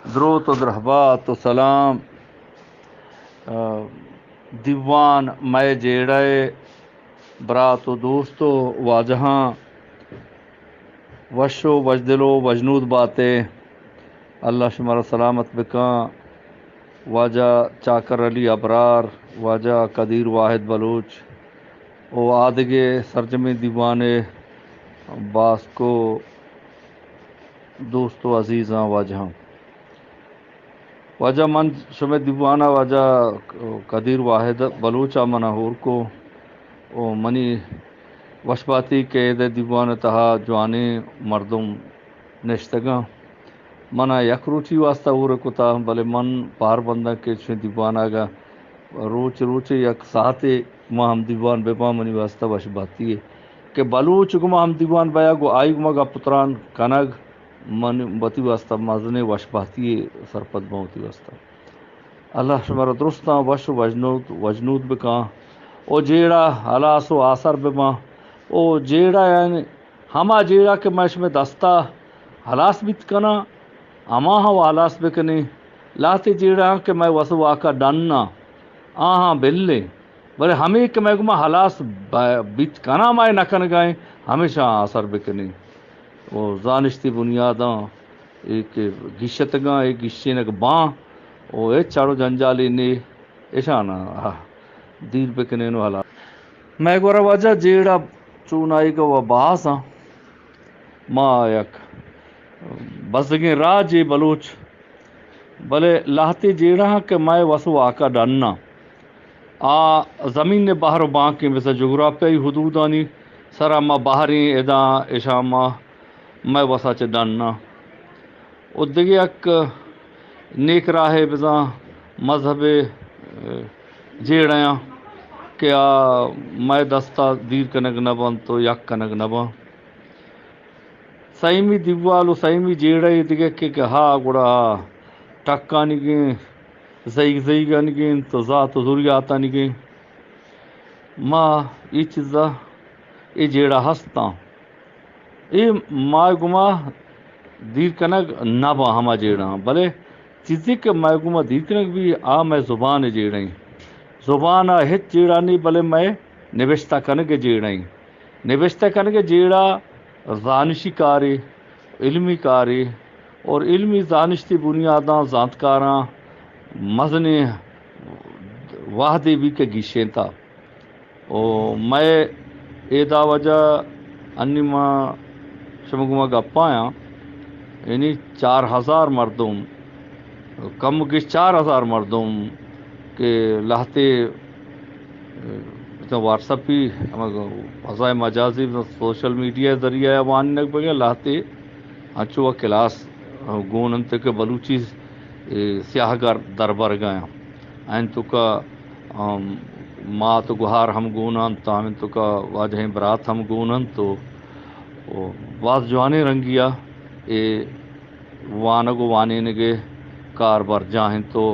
دروت و درہبات و سلام۔ آ، دیوان مئے جیڑہ ءِ برات و دوست و واجہاں، وش و وشدل و وشنود باتے۔ اللہ شمارا سلامت بکاں۔ واجہ چاکر علی ابرار، واجہ قدیر واحد بلوچ و آدگہ سرجمیں دیوان ءِ باسک و دوست و عزیزاں واجہاں۔ واجہ من شمئے دیوان ءَ واجہ قدیر واحد بلوچ ءَ من ءَ ہور کو و منی وشباتی کہ ادا دیوان ءِ تہا جوانیں مردم نشتگاں۔ من ءَ یک روچی واسطہ ہور کتا، بلے من پار بنداں کہ چوشیں دیوان ءَ اگاں روچ روچے یک ساعتے ما ہم دیوان بہ باں، منی واسطہ وشباتی ئے کہ بلوچ گما ہم دیوان بیا گو آئی گما گپ تران کنگ من وتی واسطہ مزنیں وشباتی ئے سرپد باں وتی واسطہ۔ اللہ شمارا درستاں وش و وجنود، وجنود بکاں و جیڑہ ہلاس و آسر بباں و جیڑہ یعنی ہما جیڑہ کہ مئے شمئے دستا ہلاس بیت کناں، ہماہاں و ہلاس بکنیں۔ لہتے جیڑہاں کہ مئے وس و واکا ڈناں، آہاں بلیں، بلے ہمے کہ مئے گما ہلاس ب-، بیت کناں مئے نہ کنگائیں، ہمیشاں آسر بکنیں و زانشتی بنیاداں اے کہ گیشتگاں، اے گیشینگ باں و ہچ چاڑ و جنجالے نے، اشانا دیر بکنین و ہلاس۔ مئے گورا واجہ جیڑہ چونائیگا و بازاں۔ ما یک بزگیں راجے بلوچ، بلے لہتے جیڑہاں کہ مئے وس و واکا ڈناں۔ آ زمین ءِ بہر و بانکیں بزاں جغرافیائی حدودانی سرا ما بہریں، ادا اشاں ما مئے وسا چہ ڈناں۔ و دگہ یک نیک راہے بزاں مذہب ءِ، اے، جیڑیاں کہ آ مئے دستا دیر کنگ نہ بنت و یک کنگ نہ بنت۔ سیمی دیوال و سیمی جیڑہ ءِ دگہ کہ، کہ ہا گڑا ٹکانیگیں، زیگ زیگانیگیں تو ذات و ذریاتانیگیں۔ ما اے چیزا، اے جیڑہ ہستاں۔ اے مئے گما دیر کنگ نہ باں ہما جیڑہاں، بلے چیزے کہ مئے گما دیر کنگ بی، آ مئے زبان ءِ جیڑہ ایں۔ زبان ءَ ہچ جیڑہ نی، بلے مئے نبشتہ کنگ ءِ جیڑہ ایں۔ نبشتہ کنگ ءِ جیڑہ زانشی کارے، علمی کارے اور علمی زانشتی بنیاداں زانتکاراں مزنیں وہدے بی کہ گیشینتا۔ و مئے ادا واجہ انی ما شما گوما گپایاں، یعنی چار ہزار مردم، کم و گیش چار ہزار مردم کہ لہتے، اه، بزاں واتسپی، ہما فضائے مجازی، بزاں سوشل میڈیا ذریعہ وانینگ بگے لہتے انچو کلاس گون انت کہ بلوچی، اے، سیاہگ ءَ دربرگ ءَ انت۔ آئین توکا، ام، مات و گہار ہم گون انت، ہمین توکا واجہیں برات ہم گون انت و، و باز جوانیں رنگی ءَ اے وانگ و وانینگ ءِ کار برجاہ انت و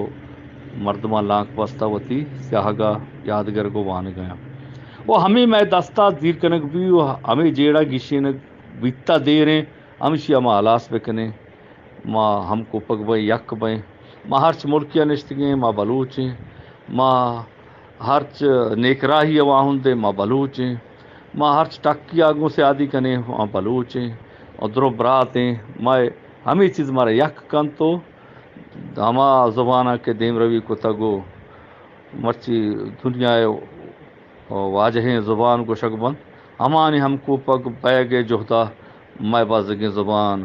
مردماں لانک بستہ وتی سیاہگ ءَ یادگرگ و وانگ ءَ انت۔ و ہمے مئے دستا دیر کنگ بی و ہمے جیڑہ گیشینگ بیتا دیریں، ہمشی ءَ ما ہلاس بکنیں۔ ما ہم کوپگ بئیں، یک بئیں۔ ما ہرچ ملکے ءَ نشتگیں، ما بلوچ ایں۔ ما ہرچ نیکراہی ءَ واہند ایں، ما بلوچ ایں۔ ما ہرچ ٹکی ءَ گوں سیادی کنیں، ما بلوچ ایں۔ اور درو برات ایں۔ ما ہمے چیز مارا یک کنت و ہما زبان ءَ کہ دیمروی کتگ و مرچی دنیا ءِ واجہیں زبان گوشگ بنت، ہمانی ہم کوپگ بئیگ ءِ جہد ءَ مئے بزگیں زبان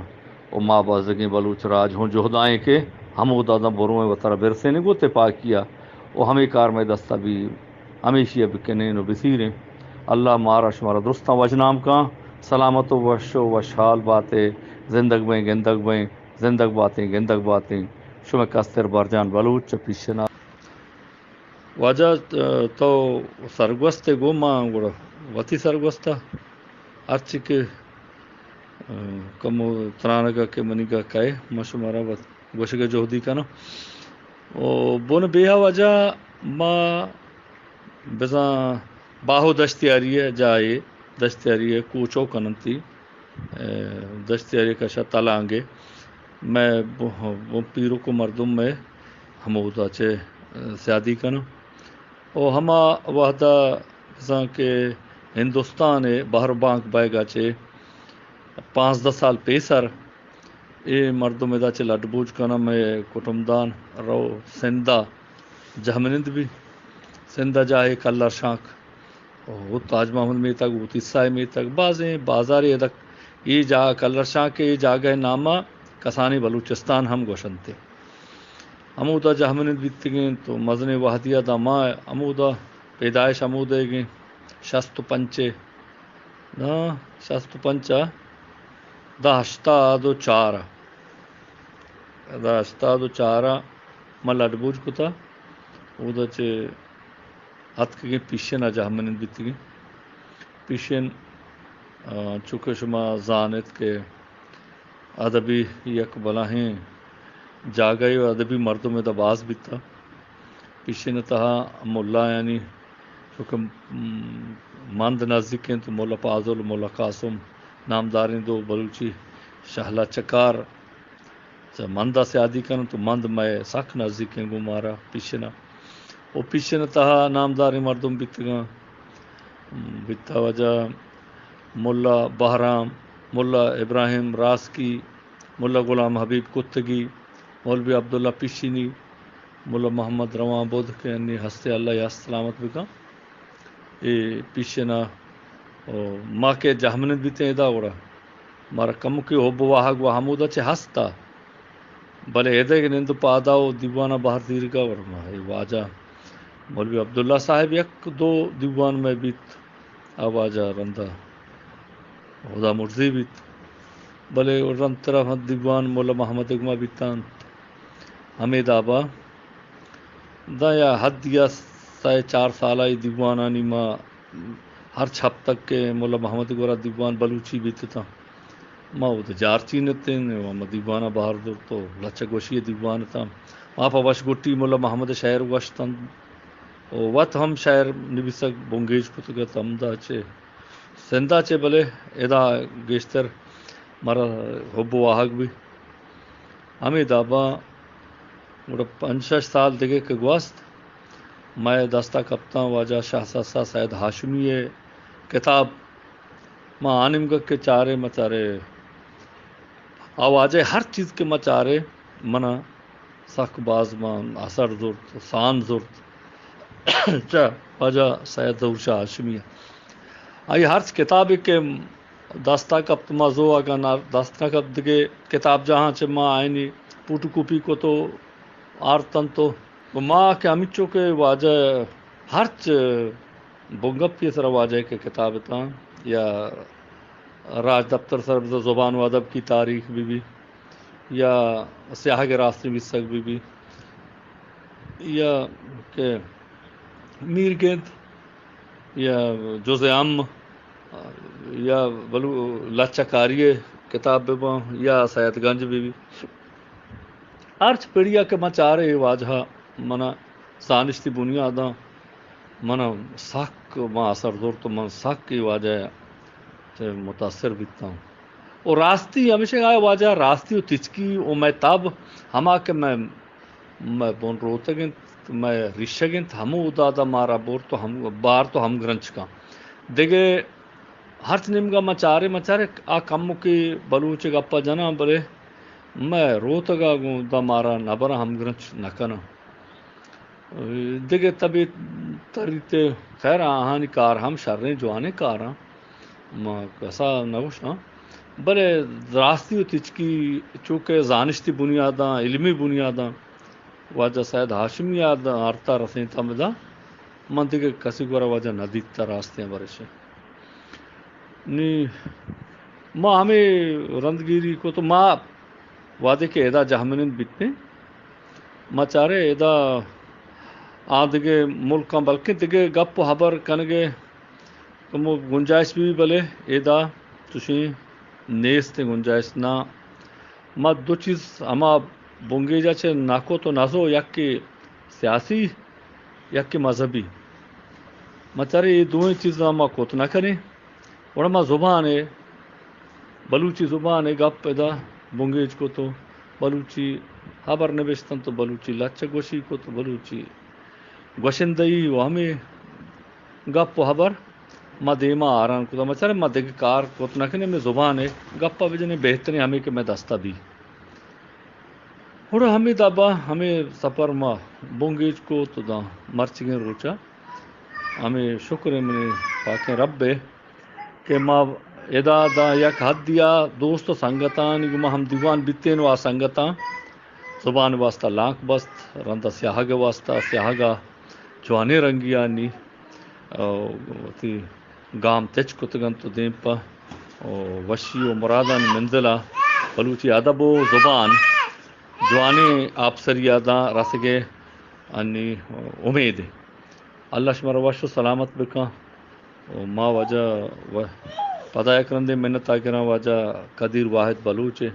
و ما بزگیں بلوچ راج ہوں جہد ءَ ایں کہ ہمودا داں برویں وتارا برسینگ و تپاکی ءَ و ہمے کار مئے دست ءَ بی، ہمیشی ءَ بکنین و بسیریں۔ اللہ مارا شمارا درستاں وژنام کاں، سلامت و وش و وشحال باتے، زندگ بئیں، گندگ بئیں، زندگ باتیں، گندگ باتیں۔ شمئے کستر برجان بلوچ چہ پیشنا۔ واجہ، تو سرگوست ءَ گوں ما گڑا وتی سرگوست ءَ ہرچی کہ، ءَ، کمو ترانگ ءَ کہ منیگ ءَ کئے، ما شمارا وت-، گوشگ ءِ جہدی کناں۔ او بن بیہا واجہ ما بزاں باہو دشتیاری ءَ جاہے، دشتیاری ءَ کوچو کننتی، ءَ، دشتیاری کشا تلانگے۔ مئے ب-، ب-، پیرک و مردم مئے ہمودا چہ سیادی کناں۔ و ہما وہدا بزاں کہ ہندوستان ء بہر و بانک بئیگا چہ پانزدہ سال پیسر اے مردم ادا چہ لڈ بوج کناں، مئے کٹمدان رو سندھا جہمنند بی، سندھا جاہے کلر شانک، او تاج محمد میتگ، او تیسا میتگ، بازیں بازارے ادا اے جاگہ کلر شانک، اے جاگہ ناما کسانیں بلوچستان ہم گوشنتے۔ ہمودا جہمنند بیتگیں تو مزنیں وہدیا دا ما ہمودا پیدائش ہمودیگیں شست و پنچ ء، نا، شست و پنچ ء، دا ہشتاد و چار ء، دا ہشتاد و چار ء ما لڈ بوج کتا۔ اودا چہ اتکگیں پیشن ء جہمنند بیتگیں۔ پیشن، آ، چونکہ شما زانت کہ ادبی یک بلاہیں جاگہے و ادبی مردم ادا باز بیتا۔ پیشن ء تہا ملایانی چونکہ، م، مند نزیک انت، ملا پازل، ملا قاسم، نامداریں دو بلوچی شہلا چکار چہ مند ء سیادی کننت و مند مئے سک نزیکیں گوں مارا پیشن ء۔ و پیشن ء تہا نامداریں مردم بیتگاں، بیتا واجہ ملا بہرام، ملا ابراہیم راسکی، ملا غلام حبیب کتگی، مولوی عبداللہ پیشینی، ملا محمد رواں بود کہ انی ہستے، اللہ یاست سلامت بکن۔ اے پیشن ء، او، ما کہ جہمنند بیتیں ادا گڑا مارا کمکے حب و واہگ و ہمودا چہ ہستا، بلے ادے کہ نند پادا و دیوان ء بہر زیرگا گڑا ما اے واجہ مولوی عبداللہ صاحب یک دو دیوان مئے بیت، آ واجہ رندا ہدا مرزی بیت، بلے رند طرف دیوان ملا محمد اگما بیتانت۔ ہمے دابا داں یا حد یا سئے چار سال ء اے دیوانانی ما ہرچ ہپتگ کہ ملا محمد گورا دیوان بلوچی بیت اتاں، ما اود جارچین اتیں و ما دیوان ء بہر زرت و لچہ گوشی ء دیوان اتاں۔ ما پہ وش گٹی ملا محمد ء شعر گوشت انت و وت ہم شعر نبیسگ بنگیج کتگ ات، ہمدا چہ سندھ ء چہ، بلے ادا گیشتر مارا حب و واہگ بی۔ ہمے دابا گڑا پنچ شش سال دگہ کہ گوست، مئے دستا کپتاں واجہ شاہ سسا سید ہاشمی ء کتاب۔ ما آ نیمگا کہ چارے، ما چارے، آ واجہ ہر چیز کہ ما چارے، منا سک باز ما اثر زرت، سان زرت۔ چہ واجہ سید ظہور شاہ ہاشمی ء۔ آئی ہرچ کتابے کہ دستا کپت، ما زو اگاں نہ دست نہ کپت، دگہ کتاب جاہاں چہ ما آئینی فوٹو کاپی کت و آرتنت و، و ما کہ ہمینچو کہ واجہ ہرچ بنگپی سرا واجہ کہ کتاب اتاں یا راج دپتر سر بزاں زبان و ادب کی تاریخ بی بی یا سیاہگ راستیں بیسگ بی بی یا کہ میر گند یا جز عام یا بلو لچہ کاری کتاب بہ باں یا سید گنج بہ بی، ہرچ پڑیا کہ من چارے اے واجہ منا زانشتی بنیاداں منا سک ما اثر زرت، من سک اے واجہ چہ متاثر بیتاں۔ و راستی ہمیشہ آئے واجہ راستی و تچکی و مئے تب ہما کہ مئے مئے بن روتگ انت، مئے ریشگ انت، ہمودا داں مارا برت و ہم، بارت و ہمگرنچ کن۔ دگہ ہرچ نیمگا ما چارے، ما چارے آ کمکے بلوچ گپا جناں، بلے مئے روتگا گوں داں مارا نبراں، ہمگرنچ نکناں۔ دگہ طبیعت تریت، خیر آہانی کار ہم شریں جوانیں کاراں۔ ما کسا نہ گوشاں، بلے راستی و تچکی چوکہ زانشتی بنیاداں، علمی بنیاداں واجہ سید ہاشمی ء آرتا رسینتا مدا، من دگہ کسی گورا واجہ نہ دیتا راستیں برشے۔ نی ما ہمے رندگیری کو تو ما وہدے کہ ادا جہمنند بیتیں، ما چارے ادا آ دگہ ملکاں بلکیں دگہ گپ و ہبر کنگے کمو گنجائش بی، بلے ادا چوشیں نیست گنجائش نا۔ ما دو چیز ہما بنگیجا چہ نہ کت و نہ زو، یکے سیاسی، یکے مذہبی۔ ما چارے اے دوئیں چیزاں ما کت نہ کنیں۔ گڑا ما زبان ء، بلوچی زبان ء گپ ادا بنگیج کت و بلوچی ہبر نبشتنت و بلوچی لچہ گوشی کت و بلوچی گوشندہی و ہمے گپ و ہبر ما دیما آران کت۔ ما چاریں ما دگہ کار کت نہ کنیں، ہمے زبان ء گپ ء بجنیں، بہتریں ہمے کہ مئے دست ء بی۔ گڑا ہمے دابا ہمے سفر ما بنگیج کت و داں مرچیگیں روچ ء ہمے شکر منی پاکیں رب ء کہ ما ادا داں یک حدیا دوست و سنگتانی گوما ہم دیوان بیتین و آ سنگتاں زبان واسطہ لانک بست، رندا سیاہگ واسطہ، سیاہگا جوانیں رنگیانی، آ، وتی گام تچ کتگنت و دیم پہ، آ، وشی و مرادانی منزلا بلوچی ادب و زبان جوانیں آپسریا داں رسگے انی امید۔ اللہ شمارا وش و سلامت بکن۔ و ما واجہ و-، پدا یک رندے منت ء گراں واجہ قدیر واحد بلوچ ء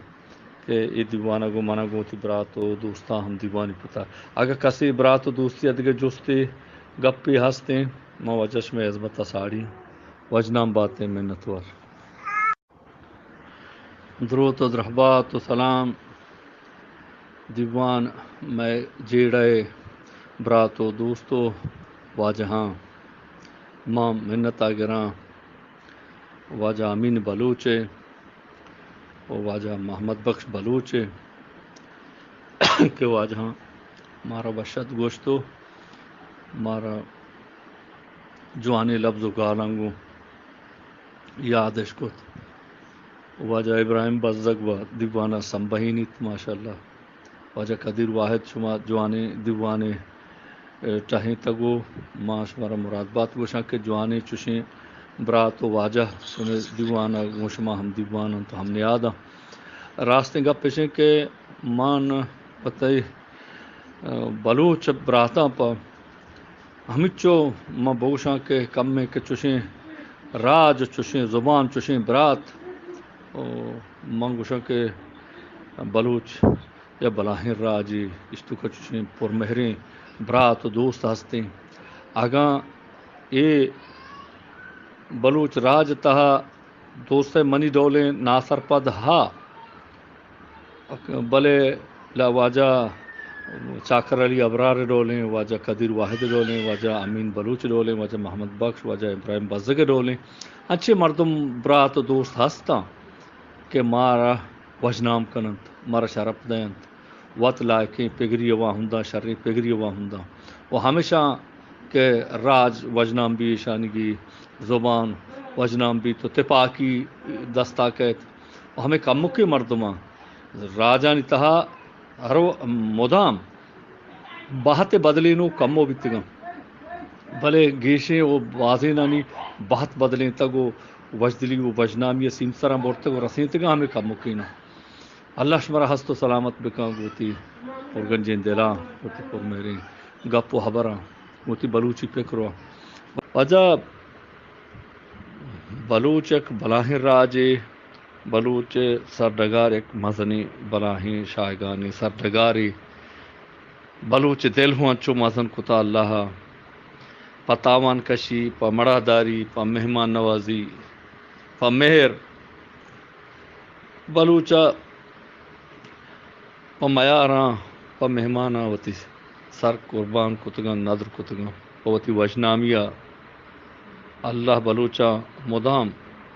کہ اے دیوان ء گوں من ء گوں وتی برات و دوستاں ہم دیوانی پتا۔ اگہ کسے برات و دوستی ء دگہ جستے گپے ہستیں، ما واجہ شمئے ہزمت ء ساڑی۔ وژنام باتیں، منتوار۔ دروت و درہبات و سلام دیوان مئے جیڑہ ء برات و دوست و واجہاں۔ ما منت ء گراں واجہ امین بلوچ ء و واجہ محمد بخش بلوچ ء کہ واجہاں مارا وشت گوشت و مارا جوانیں لبز و گالاں گوں یادش کت۔ واجہ ابراہیم بزگ و دیوان ء سمبہینیت، ماشاءاللہ۔ واجہ قدیر واحد، شما جوانیں دیوانے، اے، ٹہینتگ و ما شمارا مراد بات گوشاں کہ جوانیں چوشیں برات و واجہ شمے دیوان ء گوں شما ہم دیوان انت و ہم نیاد انت۔ راستیں گپ اشیں کہ من پتئی، اے، بلوچ براتاں پہ ہمینچو من بگوشاں کہ کمیں کہ چوشیں راج، چوشیں زبان، چوشیں برات، او من گوشاں کہ بلوچ یا بلاہیں راجے، اشتوکا چوشیں پرمہریں برات و دوست ہستیں۔ اگاں اے بلوچ راج تہا دوست منی ڈولیں ناسرپد ہا، بلے لا واجہ چاکر علی ابرار ڈولیں، واجہ قدیر واحد ڈولیں، واجہ امین بلوچ ڈولیں، واجہ محمد بخش، واجہ ابراہیم بزگ ڈولیں، انچیں مردم برات و دوست ہستاں کہ مارا وژنام کننت، مارا شرپ دینت، وت لائقیں پگری واہنداں، شریں پگری واہنداں و ہمیشاں کہ راج وژنام بی ایشانگی زبان وژنام بیت و تپاکی دستا کئیت و ہمے کمکیں مردماں راجانی تہا ہر و-، مدام بہت بدلینوک کمو بیتگاں، بلے گیشیں و بازینانی بہت بدلینتگ و وژدلی و وژنامی ء سیمسراں برتگ و رسینتگاں ہمے کمکیناں۔ اللہ شمارا ہست و سلامت بکن، گوتی پرگنجیں دلاں، گوتی پرمہریں گپ و ہبراں، گوتی بلوچی پکر و واجہ بلوچ یک بلاہیں راجے، بلوچ سرڈگار یک مزنیں بلاہیں شاہگانیں سرڈگارے۔ بلوچ دل ہوں انچو مزن کتا اللہ ء، پہ تاوان کشی، پہ مڑاہداری، پہ مہمان نوازی، پہ مہر۔ بلوچ ء پہ میاراں، پہ مہماناں وتی سر قربان کتگاں، ندر کتگاں، پہ وتی وژنامی ء۔ اللہ بلوچاں مدام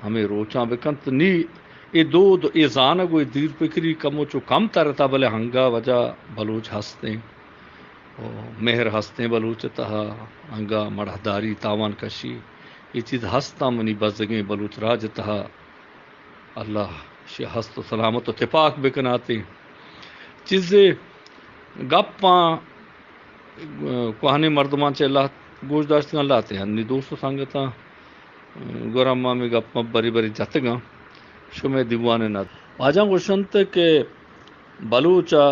ہمے روچاں بکنت۔ نی اے دود، اے زانگ و اے دیر پکری کمو چو کم ترتا، بلے ہنگا وجہ بلوچ ہستیں و مہر ہستیں بلوچ تہا، ہنگا مڑاہداری، تاوان کشی، اے چیز ہستاں منی بزگیں بلوچ راج تہا۔ اللہ شی ہست و سلامت و تپاک بکناتیں۔ چیزے گپاں، کوہنیں مردماں چہ اللہ گوش داشتگاں، اللہ تے ہنی دوست و سنگتاں گورا ما ہمے گپاں بری بری جتگاں۔ شمئے دیوان ء ند واجاں گوشنت کہ بلوچ ء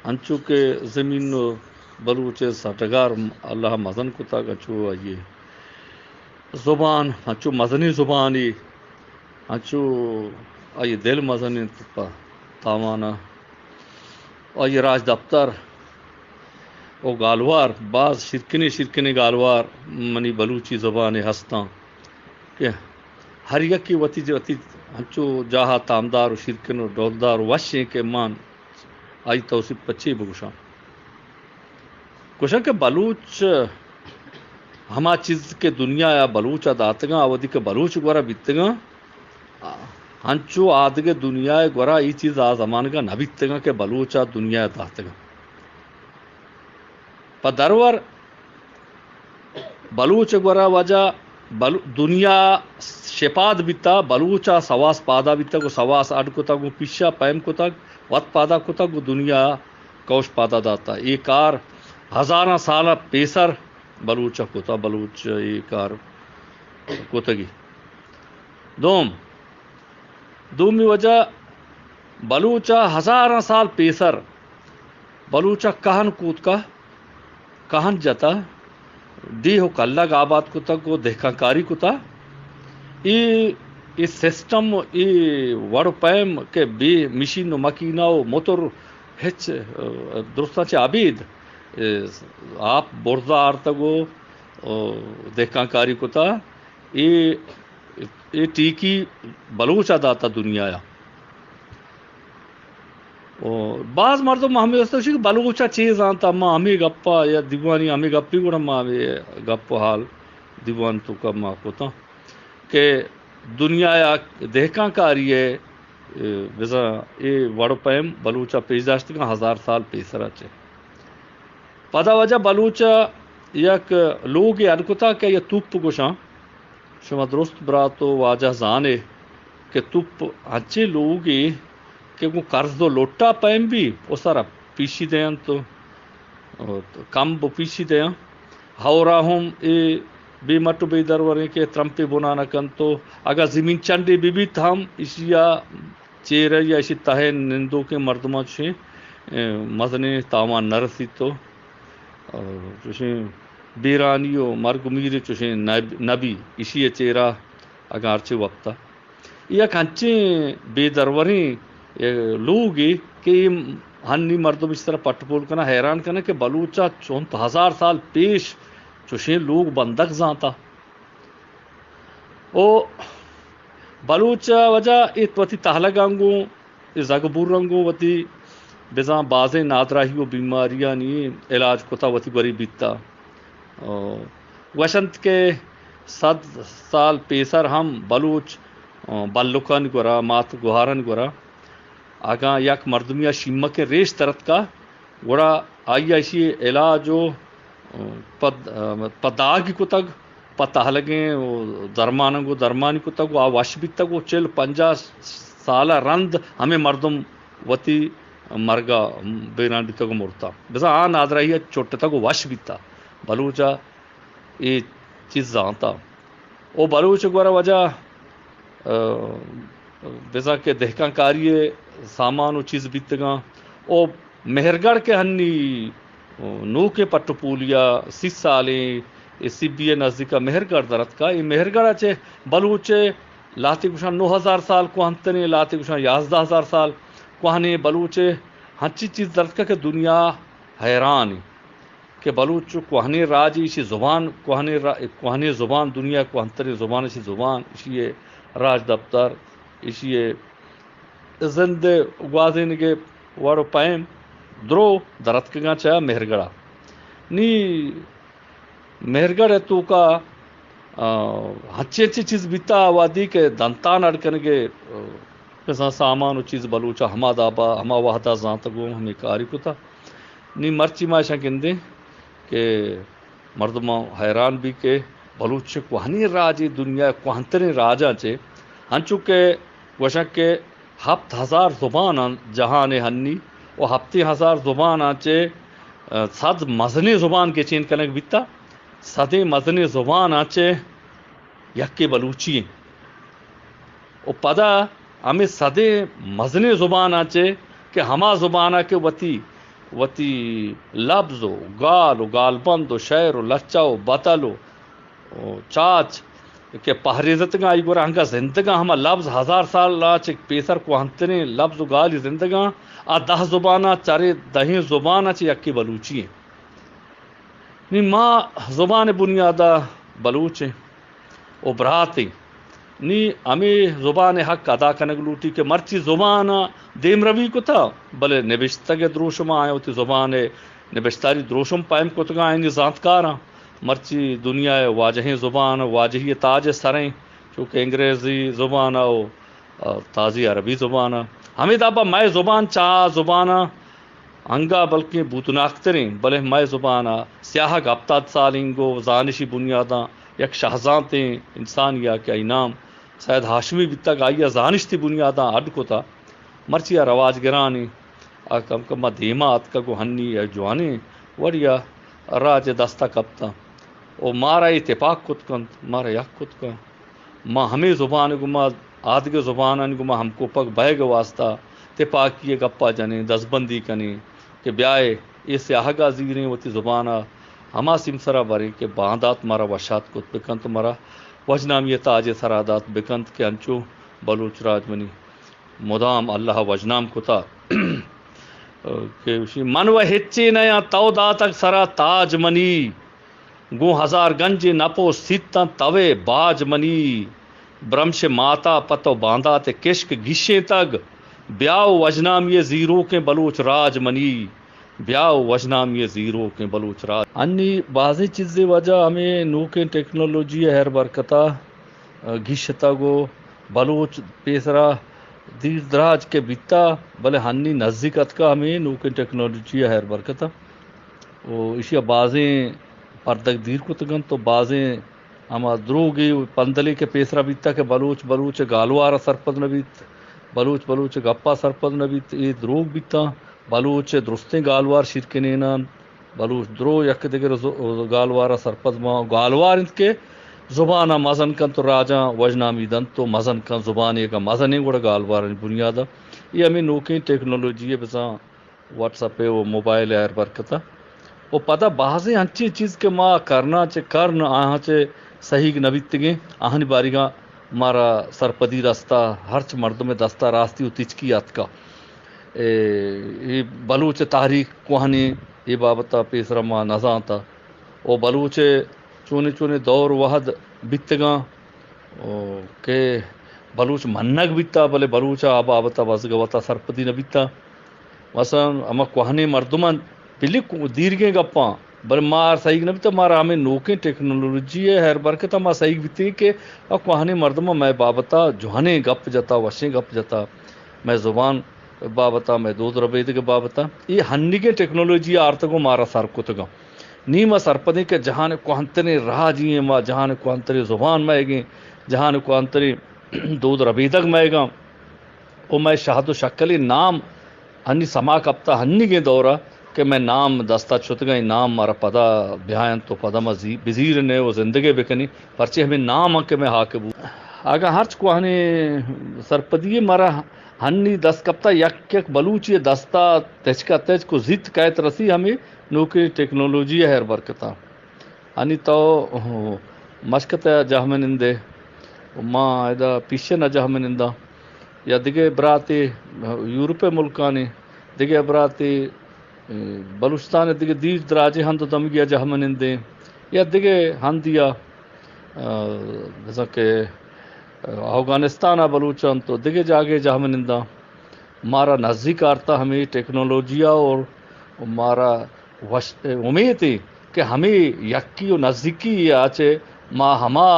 انچو کہ زمین و بلوچ ء سرڈگار اللہ ء مزن کتگ، انچو آئی ء زبان انچو مزنیں زبانے، انچو آئی ء دل مزن انت پہ تاوان ء۔ آئی ء راجدپتر و گالوار، باز شیرکنیں شیرکنیں گالوار منی بلوچی زبان ء ہستاں کہ ہر یکے وتی وتی انچو جاہ ءَ تامدار و شیرکن و ڈولدار و وش ایں کہ من آئی توسیپ پہ چے بگوشاں؟ گوشاں کہ بلوچ ہما چیز کہ دنیا ءَ بلوچ ءَ داتگاں، آ وھدی کہ بلوچ گورا بیتگاں، انچو آدگہ دنیا ءِ گورا اے چیز آ زمانگ ءَ نہ بیتگاں کہ بلوچ ءَ دنیا ءَ داتگاں۔ پہ درور بلوچ ءِ گورا واجہ بلو-، دنیا شپاد بیتا، بلوچ ءَ سواس پادا بیتگ و سواس اڈ کتگ و پیشا پیم کتگ، وت پادا کتگ و دنیا ءَ کوش پادا داتا۔ اے کار ہزاراں سال ءَ پیسر بلوچ ءَ کتا، بلوچ ءَ اے کار کتگی۔ دوم، دومی وجہ، بلوچ ءَ ہزاراں سال پیسر بلوچ ءَ کہن کوتکا، کہن جتا، ڈیہ و کلگ آباد کتگ و دہکانکاری کتا۔ اے، اے سسٹم و اے وڑ و پیم کہ بے مشین و مکینہ و موتر ہچ، ءَ، درستاں چہ ابید، ءَ، آپ برزا آرتگ و، ءَ، دہکانکاری کتا۔ اے، اے ٹیکی بلوچ ءَ داتا دنیا ءَ۔ و باز مردم ہمے واسطہ گوشی کہ بلوچ ءَ چے زانتا، ما ہمے گپ ءَ یا دیوانی ہمے گپی گڑا ما ہمے گپ و حال دیوان توکا ما کتاں کہ دنیا ءَ دہکانکاری ءِ، ءَ، بزاں اے وڑ و پیم بلوچ ءَ پیش داشتگاں ہزار سال پیسر ءَ چہ۔ پدا واجہ بلوچ ءَ یک لوگے اڈ کتا کہ آئی ءَ توپ گوشاں۔ شما درست برات و واجہ زانے کہ توپ انچیں لوگے کہ گوں قرض و لوٹا پیم بی و سرا پیشی دینت و کم بو پیشی دیاں۔ ہورا ہم اے بے مٹ و بے دروریں کہ ترمپے بنا نہ کنت و اگاں زمین چنڈے بہ بیت ہم، ایشی ءَ چیرہ یا ایشی تہ ءَ نندوکیں مردماں چوشیں، اے، مزنیں تاوان نہ رسیت و، اور چوشیں بیرانی و مرگ و میر چوشیں نہ، نہ بی۔ ایشی ءِ چیرا اگاں ہرچے وپتا یک انچیں بے دروریں، اے، لوگے کہ اے ہنی مردم ایشی سرا پٹ پول کناں، حیران کناں کہ بلوچ ءَ چنت ہزار سال پیش چوشیں لوگ بندگ زانتا۔ او بلوچ ءَ واجہ اے وتی تہلگاں گوں، اے زگبوراں گوں وتی بزاں بازیں نادراہی و بیماریانی علاج کتا، وتی گوری بیتا۔ او گوشنت کہ صد سال پیسر ہم بلوچ، آ، بلکانی گورا، مات گوہارانی گورا، اگاں یک مردمی ءَ شیمکیں ریش ترتکا، گڑا آئی ءَ ایشی علاج و پد-، پہ داگی کتگ، پہ تہلگیں و درماناں گوں درمانی کتگ و آ وش بیتگ و چل پنجاہ سال ءَ رند ہمے مردم وتی مرگ ءَ بیران بیتگ و مرتگ۔ بزاں آ نادراہی ءَ چٹتگ و وش بیتگ۔ بلوچ ءَ اے چیز زانتا۔ او بلوچ گورا واجہ، ءَ، بزاں کہ دہکانکاری ءِ سامان و چیز بیتگاں۔ او مہرگڑھ کہ ہنی نوکیں پٹ و پولی ءَ سی سالیں، اے سبی ءِ نزدیک ءَ مہرگڑھ در اتکا۔ اے مہرگڑھ ءَ چہ بلوچ ءَ لہتے گوشاں نو ہزار سال کوہنتریں، لہتے گوشاں یازدہ ہزار سال کوہنیں۔ بلوچ ءَ ہنچی چیز در اتکا کہ دنیا حیران ایں۔ کہ بلوچ چو کوہنیں راجے، ایشی زبان کوہنیں را-، کوہنیں زبان، دنیا کوہنتریں زبان ایشی زبان، ایشی ءِ راجدپتر، ایشی ءِ زند ءِ گوازینگ ءِ وڑ و پیم درو در اتکگاں چہ مہرگڑھ ءَ۔ نی مہرگڑھ ءِ توکا، آ، ہنچیں ہنچیں چیز بیتا، وہدی کہ دنتان اڈ کنگ ءِ، آ، بزاں سامان و چیز بلوچ ءَ ہما دابا، ہما وہدا زانتگ و ہمے کاری کتا۔ نی مرچی ما اشاں گندیں کہ مردماں حیران بی کہ بلوچ چہ کوہنیں راجے، دنیا ءِ کوہنتریں راجاں چہ، انچو کہ گوشاں کہ ہپت ہزار زبان انت جہان ءِ ہنی، و ہپتیں ہزار زباناں چہ، ءَ، صد مزنیں زبان گچین کنگ بیتا، صدیں مزنیں زباناں چہ یکے بلوچی انت۔ و پدا ہمے صدیں مزنیں زباناں چہ کہ ہما زباناں کہ وتی، وتی لبز و گال و گالبند و شعر و لچہ و بتل و، و چاچ کہ پہریزتگاں، آئی گورا انگا زندگاں، ہما لبز ہزار سال ءَ چہ پیسر کوہنتریں لبز و گالی زندگاں، آ دہ زباناں چرے دہیں زباناں چہ یکے بلوچی انت۔ نی ما زبان بنیادا بلوچ ایں و برات ایں۔ نی ہمے زبان ءِ حق ادا کنگ لوٹی کہ مرچی زبان ءَ دیمروی کتا، بلے نبشتگ ءِ دروشم ءَ آیاں وتی زبان ءِ نبشتاری دروشم پیم کتگاں آیانی زانتکاراں۔ مرچی دنیا ءِ واجہیں زبان، واجہی ءِ تاج ءِ سریں، چو کہ انگریزی زبان ءَ و، آ، تازی عربی زبان ءَ۔ ہمے دابا مئے زبان چہ آ زباناں انگا بلکیں بوتناکتریں، بلے مئے زبان ءَ سیاہگ ہپتاد سالیں گوں زانشی بنیاداں یک شہزانتیں انسانے ءَ کہ آئی نام سید ہاشمی بیتگ، آئی ءَ زانشتی بنیاداں اڈ کتا۔ مرچی آ رواج گرانیں، آ کم کم ءَ دیما اتکگ و ہنی ءَ جوانیں وڑے ءَ راج ءِ دست ءَ کپتاں و مارا اے تپاک کت کنت، مارا یک کت کنت۔ ما ہمے زبان ءَ گوما آدگہ زبانانی گوما ہمکوپگ بئیگ ءِ واستا تپاکی ءِ گپ ءَ جنیں، دزبندی کنیں کہ بیائے اے سیاہگ ءَ زیریں، وتی زبان ءَ ہما سیمسر ءَ بریں کہ باندات مارا وشات کت بکنت، مارا وژنامی ءِ تاج ءِ سرا دات بکنت کہ انچو بلوچ راج منی مدام اللہ ءَ وژنام کتا کہ گوشی، من و ہچے نیاں تو داتگ سرا تاج منی، گوں ہزار گنجے نپ و سیتاں توئے باج منی۔ برمش ماتا پہ تو باندات کشک گیشینتگ، بیا و وژنامی زیروکیں بلوچ راج منی، بیا و وژنامی زیروکیں بلوچ راج۔ انی بازیں چیزے وجہ ہمے نوکیں ٹیکنالوجی ہیر برکتا گیشتگ و بلوچ پیسرا دیر دراج کہ بیتا، بلے ہنی نزیک اتکا ہمے نوکیں ٹیکنالوجی ءِ ہیر برکت ءَ۔ و ایشی ءَ بازیں پردگ دیر کتگ انت و بازیں ہما دروگے و پندلے کہ پیسرا بیتا کہ بلوچ بلوچ ءِ گالوار ءَ سرپد نہ بیت، بلوچ بلوچ ءِ گپ ءَ سرپد نہ بیت، اے دروگ بیتاں۔ بلوچ ءِ درستیں گالوار شیرکنینان، بلوچ درو یک دگر ز-، گالوار ءَ سرپد باں۔ گالوار انت کہ زبان ءَ مزن کنت و راجاں وژنامی دنت و مزن کنت۔ زبان یک مزنیں گڑا گالوارانی بنیاد ءَ۔ اے ہمے نوکیں ٹیکنالوجی ءِ بزاں واٹس ایپ ءِ و موبائل ءِ ہر برکت ءَ۔ و پدا بازیں انچیں چیز کہ ما کرناں چہ کرن آہاں چہ سہیگ نہ بیتگیں، آہانی باریگاں مارا سرپدی رستا، ہرچ مردم ءِ دستا راستی و تچکی آتکا۔ اے، اے بلوچ ءِ تاریخ کوہنیں، اے بابت ءَ پیسرا ما نزانتا۔ او بلوچ ءِ چونیں چونیں دور وہد بیتگاں، او کہ بلوچ منگ بیتا، بلے بلوچ ءَ آ بابت ءَ بزگ ءَ وتا سرپدی نہ بیتا۔ مثلاً ہما کوہنیں مردماں بلی کو-، دیرگیں گپاں، بلے ما سہیگ نہ بیتا، مارا ہمے نوکیں ٹیکنالوجی ءِ ہیر برکت ءَ ما سہیگ بیتیں کہ آ کوہنیں مردماں مئے بابت ءَ جوانیں گپ جتا، وشیں گپ جتا، مئے زبان بابت ءَ، مئے دود ربیدگ ءِ بابت ءَ۔ اے ہنیگیں ٹیکنالوجی ءَ آرتگ و مارا سر کتگاں۔ نی ما سرپدیں کہ جہان ءِ کوہنتریں راجی ایں ما، جہان ءِ کوہنتریں زبان مئیگیں، جہان ءِ کوہنتریں دود ربیدگ مئیگاں۔ و مئے شہد و شکلیں نام ہنی سما کپتا ہنیگیں دور ءَ کہ مئے نام دست ءَ شتگاں، اے نام مارا پدا بیاینت و پدا ما زی-، بزیرنے و زندگے بکنیں، پرچے ہمے نام ءَ کہ مئے ہاک بوت۔ اگاں ہرچ کوہنیں سرپدی مارا ہنی دست کپتا، یک یک بلوچی ءِ دست ءَ تچک ءَ تچک و زیت کئیت رسی ہمے نوکیں ٹیکنالوجی ءِ ہیر برکت ءَ۔ انی تو مشکت ءَ جہمنندے، ما ادا پیشن ءَ جہمننداں، یا دگہ براتے یورپ ءِ ملکانی، دگہ براتے، اے، بلوچستان ءِ دگہ دیر دراجیں ہند و دمگی ءَ جہمنندیں، یا دگہ ہندی ءَ، آ، بزاں کہ، آ، اوگانستان ءَ بلوچ انت و دگہ جاگہے جہمننداں۔ مارا نزیک آرتا ہمے ٹیکنالوجی ءَ اور مارا وش-، امیت ایں کہ ہمے یکی و نزیکی ءَ چہ ما ہما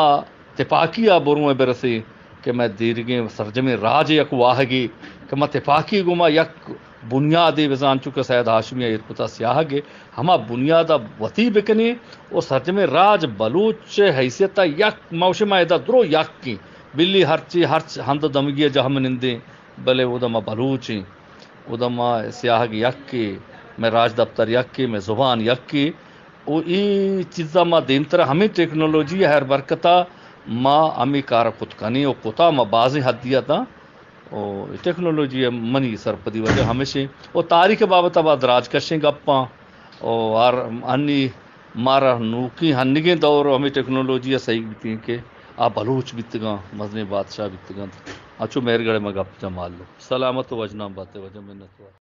تپاکی ءَ بروں ءَ برسیں کہ مئے دیرگیں سرجمیں راج ءِ یک واہگے کہ ما تپاکی گوما یک بنیادے بزاں چو کہ سید ہاشمی ءَ ایر کتا سیاہگے، ہما بنیاد ءَ وتی بکنیں و سرجمیں راج بلوچ ءِ حیثیت ءَ یک، ما گوشیں ما ادا درو یکیں، بلی ہرچی ہرچ ہند و دمگی ءَ جہمنندیں۔ بلے اودا ما بلوچ ایں، اودا ما سیاہگ یکے، مئے راجدپتر یکے، مئے زبان یکے۔ و اے چیزا ما دیمترا ہمے ٹیکنالوجی ءِ ہیر برکتا ما ہمے کار ءَ کت کنیں و کتا ما بازیں حدی ءَ تاں۔ و ٹیکنالوجی ءِ منی سرپدی وجہ ہمیشیں۔ و تاریخ ءِ بابت ءَ باز دراج کشیں گپاں۔ و ہر انی مارا نوکیں ہنیگیں دور ہمے ٹیکنالوجی ءَ سہیگ بیتیں کہ آ بلوچ بیتگاں، مزنیں بادشاہ بیتگاں۔ اچو مہرگڑھ ءَ ما گپ جمال۔ سلامت و وژنام باتے واجہ، منت وار۔